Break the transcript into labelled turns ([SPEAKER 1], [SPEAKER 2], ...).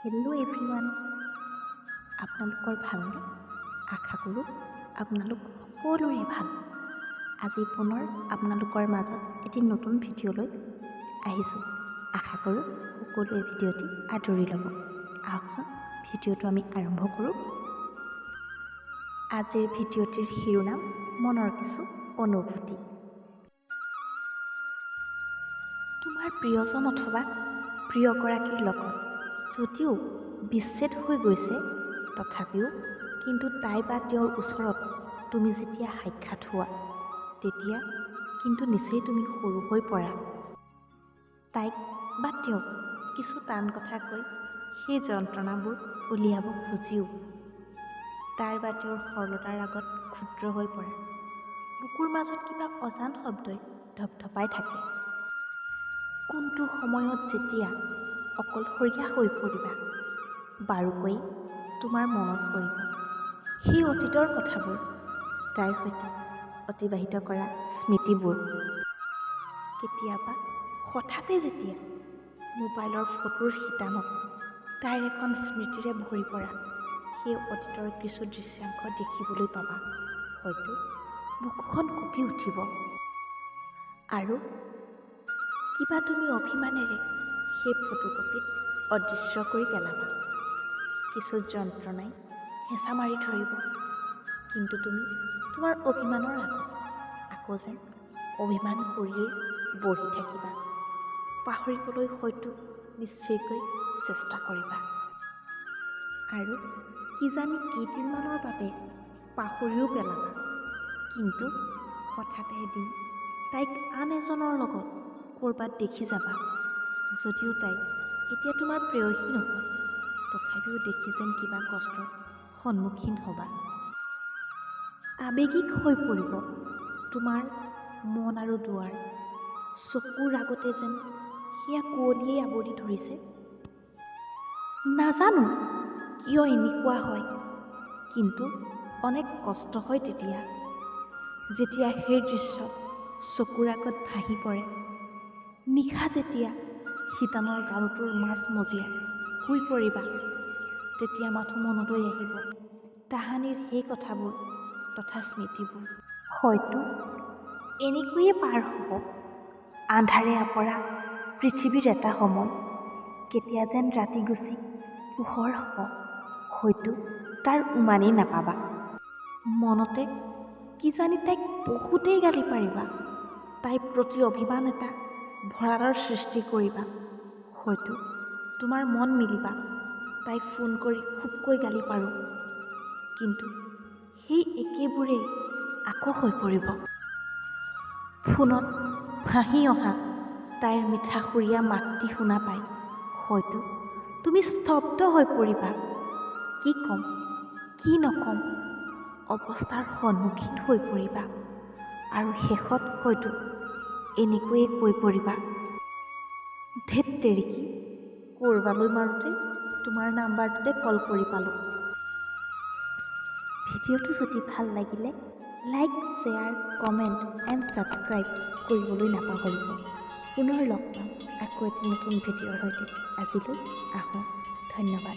[SPEAKER 1] Hello' everyone, আপোনালোকৰ ভালনে? আশা কৰোঁ আপোনালোক সকলোৰে ভাল। আজি পুনৰ আপোনালোকৰ মাজত এটি নতুন ভিডিঅ'লৈ আহিছোঁ। আশা কৰোঁ সকলোৱে ভিডিঅ'টি আদৰি ল'ব। আহকচোন ভিডিঅ'টো আমি আৰম্ভ কৰোঁ। আজিৰ ভিডিঅ'টিৰ শিৰোনাম মনৰ কিছু অনুভূতি। তোমাৰ প্ৰিয়জন অথবা প্ৰিয়গৰাকীৰ লগত যদিও বিচ্ছেদ হৈ গৈছে, তথাপিও কিন্তু তাই বা তেওঁৰ ওচৰত তুমি যেতিয়া সাক্ষাৎ হোৱা, তেতিয়া কিন্তু নিচেই তুমি সৰু হৈ পৰা। তাইক বা তেওঁক কিছু টান কথা কৈ সেই যন্ত্ৰণাবোৰ উলিয়াব খুজিও তাইৰ বা তেওঁৰ সৰলতাৰ আগত ক্ষুদ্ৰ হৈ পৰা। বুকুৰ মাজত কিবা অজান শব্দই ধপধপাই থাকে। কোনটো সময়ত যেতিয়া অকলশৰীয়া হৈ পৰিবা, বাৰুকৈ তোমাৰ মনত পৰিব সেই অতীতৰ কথাবোৰ, তাইৰ সৈতে অতিবাহিত কৰা স্মৃতিবোৰ। কেতিয়াবা হঠাতে যেতিয়া মোবাইলৰ ফটোৰ শিতানত তাইৰ এখন স্মৃতিৰে ভৰি পৰা সেই অতীতৰ কিছু দৃশ্যাংশ দেখিবলৈ পাবা, হয়তো বুকুখন কঁপি উঠিব আৰু কিবা তুমি অভিমানেৰে সেই ফটোকপিত অদৃশ্য কৰি পেলাবা। কিছু যন্ত্ৰণাই হেঁচা মাৰি ধৰিব, কিন্তু তুমি তোমাৰ অভিমানৰ আগত আকৌ যেন অভিমান কৰিয়েই বহি থাকিবা। পাহৰিবলৈ হয়তো নিশ্চয়কৈ চেষ্টা কৰিবা আৰু কিজানি কেইদিনমানৰ বাবে পাহৰিও পেলাবা। কিন্তু হঠাতে এদিন তাইক আন এজনৰ লগত ক'ৰবাত দেখি যাবা। যদিও তাই এতিয়া তোমাৰ প্ৰেয়সী নহয়, তথাপিও দেখি যেন কিবা কষ্টৰ সন্মুখীন হ'বা। আৱেগিক হৈ পৰিব তোমাৰ মন আৰু দুৱাৰ। চকুৰ আগতে যেন সেয়া কুঁৱলীয়েই আৱৰি ধৰিছে। নাজানো কিয় এনেকুৱা হয়, কিন্তু অনেক কষ্ট হয় তেতিয়া, যেতিয়া সেই দৃশ্য চকুৰ আগত ভাহি পৰে। নিশা যেতিয়া শিতানৰ গাৰুটোৰ মাজ মজিয়াত শুই পৰিবা, তেতিয়া মাথো মনলৈ আহিব তাহানিৰ সেই কথাবোৰ তথা স্মৃতিবোৰ। হয়তো এনেকৈয়ে পাৰ হ'ব আন্ধাৰে আৱৰা পৃথিৱীৰ এটা সময়। কেতিয়া যেন ৰাতি গুচি পোহৰ হ'ব, হয়তো তাৰ উমানেই নাপাবা। মনতে কিজানি তাইক বহুতেই গালি পাৰিবা, তাইৰ প্ৰতি অভিমান এটা ভঁৰালৰ সৃষ্টি কৰিবা। হয়তো তোমাৰ মন মিলিবা তাইক ফোন কৰি খুবকৈ গালি পাৰোঁ, কিন্তু সেই একেবোৰেই আকৌ হৈ পৰিব। ফোনত ভাঁহি অহা তাইৰ মিঠা সুৰীয়া মাতটি শুনা পাই হয়তো তুমি স্তব্ধ হৈ পৰিবা। কি ক'ম কি নক'ম অৱস্থাৰ সন্মুখীন হৈ পৰিবা আৰু শেষত হয়তো এনেকৈয়ে কৈ পৰিবা, ধেত তেৰিকি, ক'ৰবালৈ মাৰোঁতে তোমাৰ নাম্বাৰটোতে কল কৰি পালোঁ। ভিডিঅ'টো যদি ভাল লাগিলে like, share, comment and subscribe কৰিবলৈ নাপাহৰিব। পুনৰ লগ পাম আকৌ এটি নতুন ভিডিঅ'ৰ সৈতে। আজিলৈ আহোঁ, ধন্যবাদ।